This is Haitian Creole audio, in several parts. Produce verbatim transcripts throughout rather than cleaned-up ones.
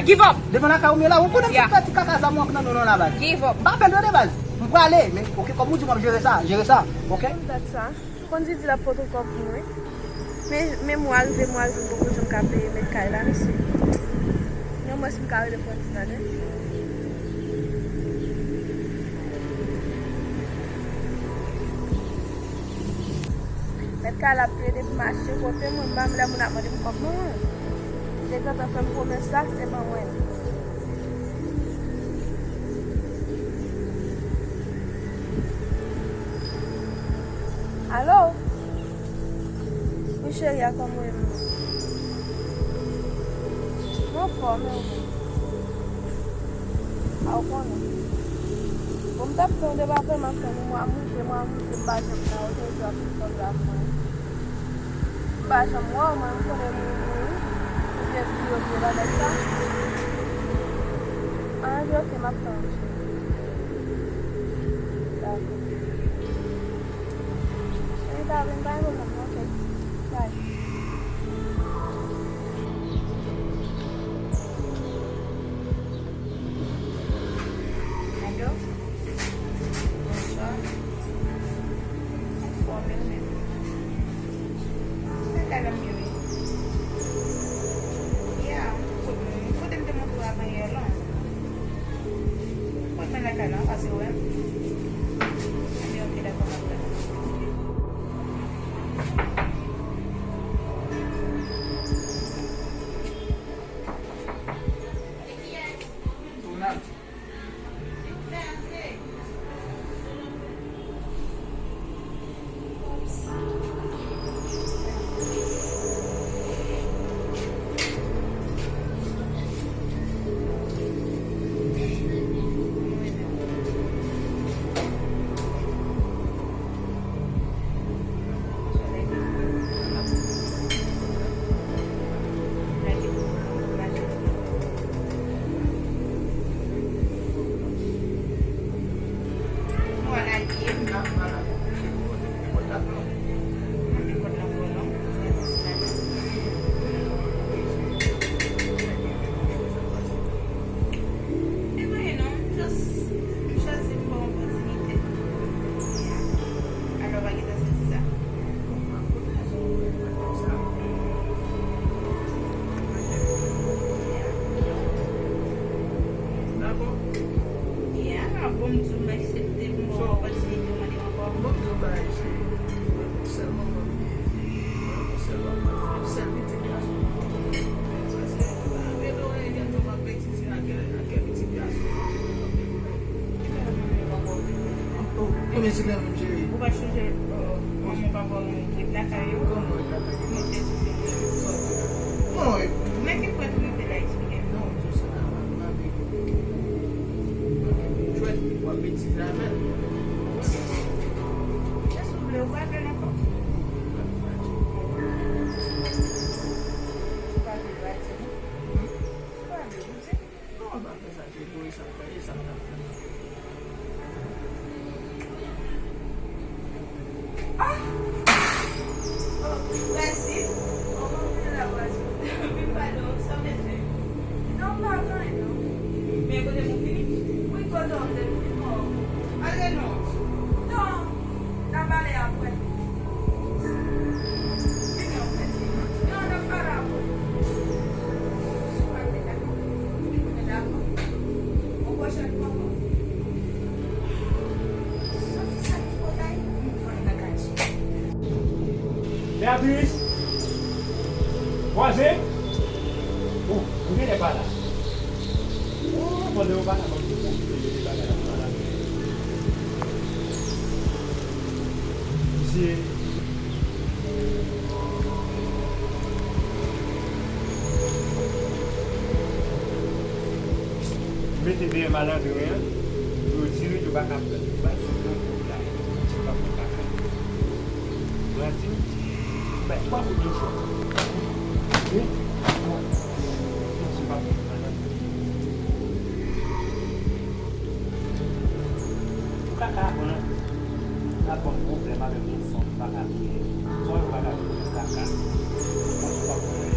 Give up. Devan lakay ou m ye la, ou konnen m sot pèdi kaka zam ou ak nan men w nan la baz. Give up. M pa pè l tande baz. M prale, men, oke, kòm ou di m ap jere sa, jere sa, oke? Dat sa. Konn Didi l ap pote kòb pou mwen. Men, men mwa rive, mwa rive, m poko janm ka peye mèt kay la, mesye. Yon mwens m ka rele Frantz tande. Mèt kay la ap plede pou m achte kote mwen, m pa m lè moun ap mande m kòb non. Li te gentan fè m pwomès sa, se ban mwen. Alo? Wi cheri a, kòman w ye menm? Mwen anfòm, e ou menm? A, ou konnen. Bon, m t ap tann, e pa vre m ap tann ou, mwa moute, mwa moute, m pa janm la, ou te di w ap fè kòb la pou mwen. M pa janm wè w, mwen, m konnen moun, moun, ou byen bliye, ou byen bagay sa. Anyen, oke, m ap tann ou, cheri. Dakò. Cheri, pa vin, pa gen pwoblèm, non, oke. Bye. Alo? Bonswa. Anfòm, e ou menm? Mwen lakay la m ye wi. Ya, m kote m, kote m te montre w avan yè la. Mwen, mwen lakay la, w pase wè m. Ebyen, oke, dakò, m ap tann ou. E pa anyen non, m just, m chwazi m ba w opòtinite. Ya. Alò, w pa gentan santi sa? Ya. Ya, bon, m di w m aksepte pou m ba w opòtinite, w mande m ankò. Bon, m di w bagay, cheri. Sèlman mwen, sèlman mwen, sèl pitit gason. Paske, pa gen anyen gen tou m ap betize ak, ak pitit gason. Oh, konnen se lè menm, cheri. Ou pa chonje, euh, manman papa w ret lakay yo? Kòman ret lakay yo? Mwen te di se mwen. Sa w te fè? Non, e. Men ki pwen w rive la, eksplike m. Non, m di w sa, m ap, m ap jwèt, w ap betize avè l. Men si w vle, ou pa vle l ankò? Ou pa vle l, ou pa di m. Hmm? Ou pa vle, ou di m. Non, w ap fè sa, se pou sa, w fè sa, w ap fè. Ah! Oh, Brazil. Oh, mwen vin la Brazil. Vin pale w, sa w te fè? Non, m pa fè anyen, non. Men kote m vini? Wi, kote w te vini? Oh. Ale non. Non, n a pale apre. Vini, an fèt. Non, n a pale apre. Sou pa te dakò. Mwen dakò. Yon pwochèn fwa ankò. Sa fi sa ki potay? Mwen nan katye. Beatrice! Vwazen! Oh, ou genlè pa la. Oh, pandan yo pa la, m ap di w, ou genlè pa la, pa la. Misye. Mete dèyè malandren an, yo di nou yo pa ka pran. Yo pa di nou yo pa pran kaka. Yo pa pran kaka. Yo pa di nou, bay twa kout de fò. Wi. Bon. Yo di pa pran kaka. Pou kaka a bon nan, l ap ban m pwoblèm avèk yon fanm m pa ka touye. Swa yo pa ka touye kaka. Mwen sou pa pwoblèm.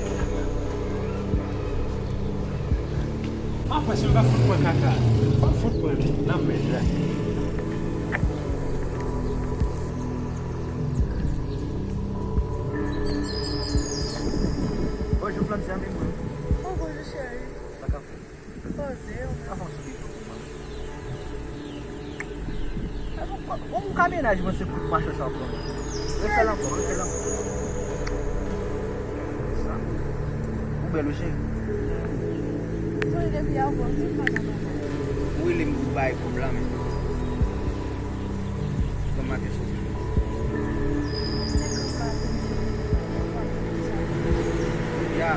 Apa si m pa fout pran kaka? Pa fout pran li nan men la. Bonjou, Flannzè, zanmi mwen. Oh, bonjou, cheri. Sa k ap fèt? Poze, ou menm? Avanse yon ti jan pou mwen. Bon, bon, bon, bon, ka mennaj mwen se kout mache sa w pran. Refè l ankò, refè l ankò. Sa. Ou bèl wi, cheri. Mwen depi avan, tout bagay pa mal. Ou rele m pou bay kòb la, men. Kòm maten soti. Ya.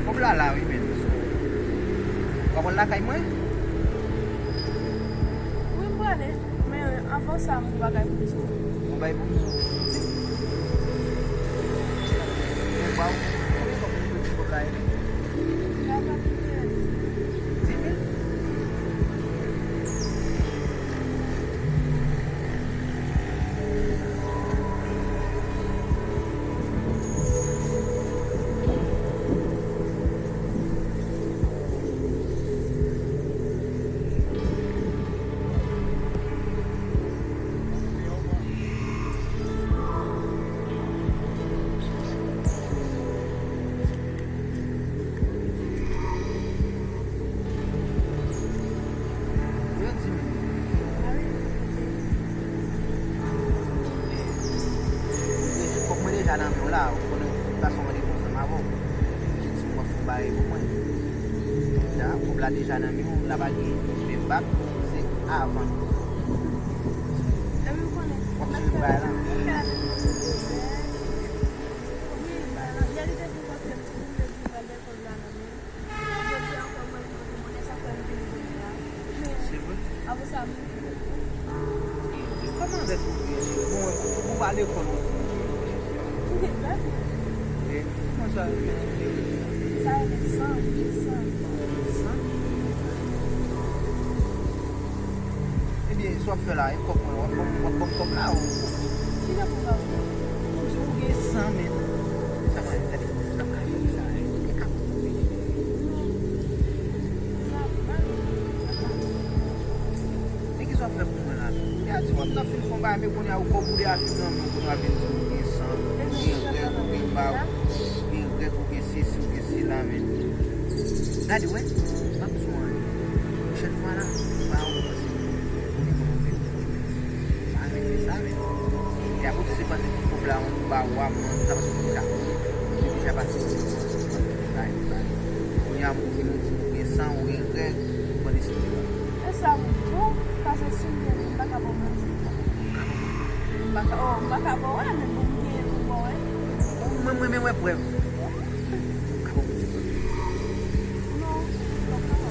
Kòb la la, wi, men. W ap al lakay mwen? Wi, m prale. Men avan sa, m gon bagay pou m di w. Gon bagay pou m di w? Gon bagay pou m di w? Konbyen kòb pou m di kòb la ye? Di mil. Yo di m. Kòb mwen deja nan men w la, ou konnen m pase yon randevou ansanm avè w. Ou te di m w ap fè yon bagay pou mwen. Ya, kòb la deja nan men w, la pa gen fè bak, se avan. W ap swiv bagay la. Wi, bagay la, yè li te vin kote m, ti moun te di m pral gen kòb la nan men l. Jodi a ankò, mwen vin kote mwen, sa fè m vini kounye a. Men, se vre? Apre sa, m vin kote mwen. Kòman avèk ou ye, cheri? Bon, ou pa lekòl, ou. Ou gen bèk, wi. Wi. Kòman sa, sa? Sa rele san, wi, san. San? Ebyen, sa w ap fè la, e kòb mwen, w ap ban m, w ap ban m kòb la, ou? Ki jan pou m ba w? Ou di ou gen san, men. Sa va, gade, sa ka fè sa, e, e ka fè. Men kisa w ap fè pou mwen la? Ou te di w ap nan fin fon bagay, men kounye a ou kò boule a fin nan men w, kounye a w ap vin di m ou gen san, ou gen règ, ou gen ba, ou gen règ, ou gen sesi, ou gen sela, men. Gade, wè, m ap di w anyen. Pwochèn fwa la, ou pa wè w panse pou mwen, ou konnen mwen anpil pou mwen. Pa renmen sa, men. E apre ou di se panse pou kòb la, ou ba w a, mwen, sa panse pou kòb la. Ou deja pase pou mwen, bay, bay. Kounye a, m vin ou di m ou gen san, ou gen règ, ou pran desizyon. E sa m di w, paske si m te vle, m pa ka ba w manti. M pa ka, oh, m pa ka ba w, men bon, m genyen pou m ba w, wi. Mwen, mwen, mwen, mwen, prèv. M ka ba w manti, prèv. Non, m pa ka.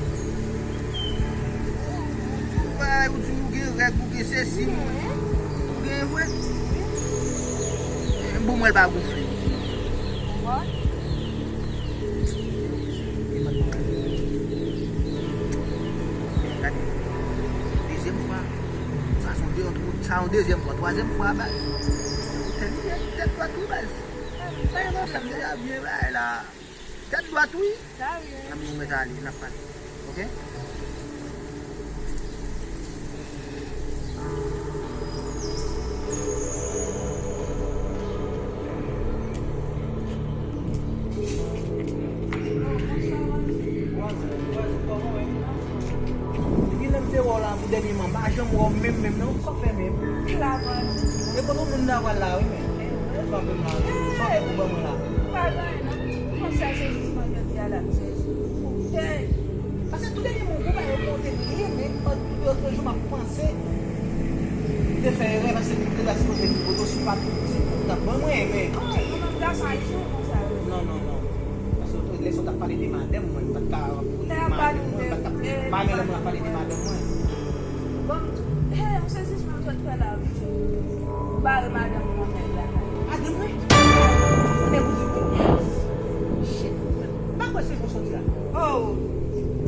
Ou di m ou gen règ, ou gen sesi, ou gen vre. Bon, mwen, l pa gonfle. Ou wè? Gade. Dezyèm fwa. Sa se yon de-, sa yon dezyèm fwa. Twazyèm fwa, baz. Tèt, tèt dwat wi, baz. Sa yon sa deja byen bay la. Tèt dwat wi. Sa wi. Nan nou mèt ale, n ap pale. Oke? Depi lè m te wè w la pou dènyèman, m pa janm wè w menm, menm, non. Sa w fè menm? E kote moun nan pral la, wi, men. Kanpe m la, wi. Sa w gen pou ban mwen la? Pa gen anyen, non. Ou konn sèl sezisman jodi a la, m sezi. Hey! Paske tou dènyèman, ou pa reponn li, men, lòt jou, m ap panse, m te fè erè, paske m te ta sipoze vin kote w, si w pa t, si w t ap ban mwen, men. Oh, nou menm gason ayisyen, ou konn sa yo. Non, non, non. Paske lè sa w t ap pale de madanm mwen, m pa t ka, madanm mwen, m pa t ka, pa gen lè mwen ap pale de madanm mwen. Bon, hey, yon sezisman m sot fè la, wi. Ou bare madanm ou nan kay la. Madanm mwen? Ou founen pou di mwen? Shit, mwen. M pa kwè se konsa w di la. Oh,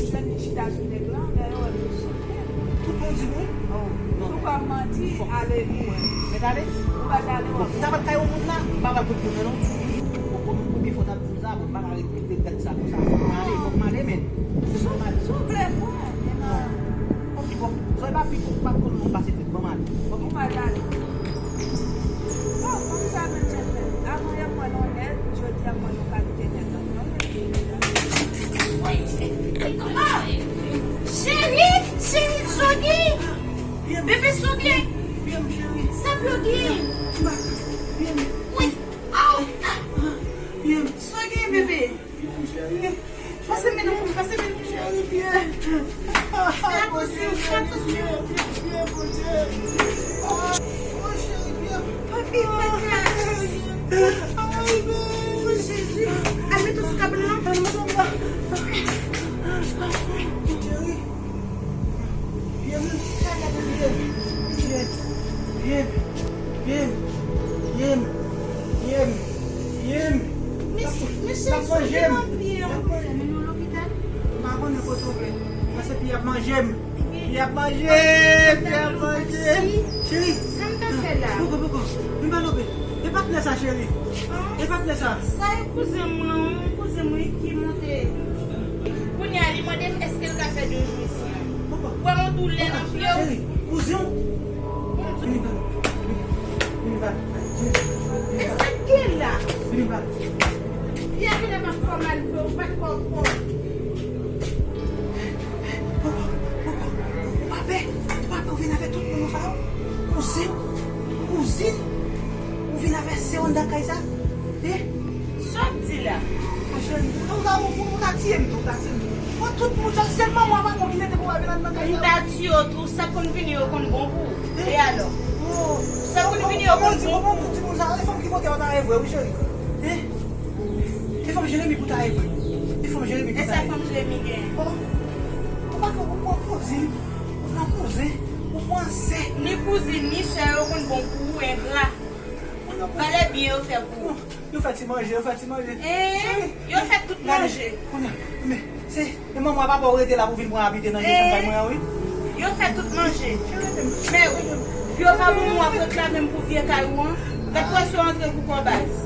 jèn li chita sou nèg la, dayè w wè l sou sante. Tout bon di mwen? Oh, non, si w pa manti, ale ou wè. Mèt ale? Ou pa t ale, w ap. Bon, si sa pa t kay yon moun la, m pa pral kot moun nan, non. Bon, konbyen fwa w t ap di m sa? Bon, m pa ka ret, ret gad sa konsa. Fòk m ale, fòk m ale, men. Sou, sou vle mwen, men. Ok, bon, zòrèy pa pi, pa konn non pase tèt, ban m ale. Ok. Ou pa ale. Bon, fanm sa menm, chèf, avan yè m wè l yon nèg, jodi a m wè l yon kalite nèg. Woy, ah! Cheri, cheri, Sogi! Bebe Sogi! Sa Sogi? Woy! Aw! Sogi, bebe! Pase men nan kou m, pase men nan kou m. Fè atansyon, fè atansyon. Papi, papi. Oh, Jezi. Al mete w sou kabann nan. Vye moun, vye, vye, vye, vye, vye, vye, vye. Mesye, mesye, sote nan pye an. Mennen w lopital. M pa konnen kote w vle. Paske pye ap manje m. Pye ap manje m, pye ap manje m. Cheri. Sa m ta fè la? Poko, poko. Vin pa lope. E pa t lè sa, cheri. E pa t lè sa. Sa e kouzen mwen, yon kouzen mwen ki monte. Kounye a, li mande m èske l ka fè de jou isi a. Ou wè yon doulè nan pye w? Cheri, kouzen w. Vini pa. Vini pa. E sa k gen la? Vini pa. Pye a genlè pa fè w mal vre, ou pa t kwè w fò. Poko, poko, ou pa pè, ou pa pè, ou vin avè tout moun sa yo? Kouzen, kouzin, ou vin avè sè w anndan kay sa? Eh? Sa w ap di la? Mon cheri, ou ta, ou, ou ta tiye m tou, ou ta tiye m tou. Bon, tout moun sa, se manman w ak papa w ki mete pou w al vin anndan kay sa? M ta tiye w tou, sa konn vini yo konn bon pou ou. Eh? E alò? Oh. Sa konn vini yo konn bon pou ou. Bon, bon, bon, timoun sa, e fanm ki kote w ta ye vre, wi, cheri. Eh? E fanm Jeremi pou ta ye vre. E fanm Jeremi pou ta ye. E sa fanm Jeremi gen? Oh. Ou pa ka, ou pran kouzin, ou pran kouzen, ou pran sè. Ni kouzin, ni sè yo konn bon pou ou, engra. Valè byen yo fè pou ou. Yo fè ti manje, yo fè ti manje. Eh, yo fè tout manje. Kounye a, men, se, e manman w ak papa w rete la pou vin pran abite nan vye chanm kay mwen an, wi. Yo fè tout manje. Men, yo pa bon, w ap reklame m pou vye kay ou an. Gad pwès yo antre pou kò baz.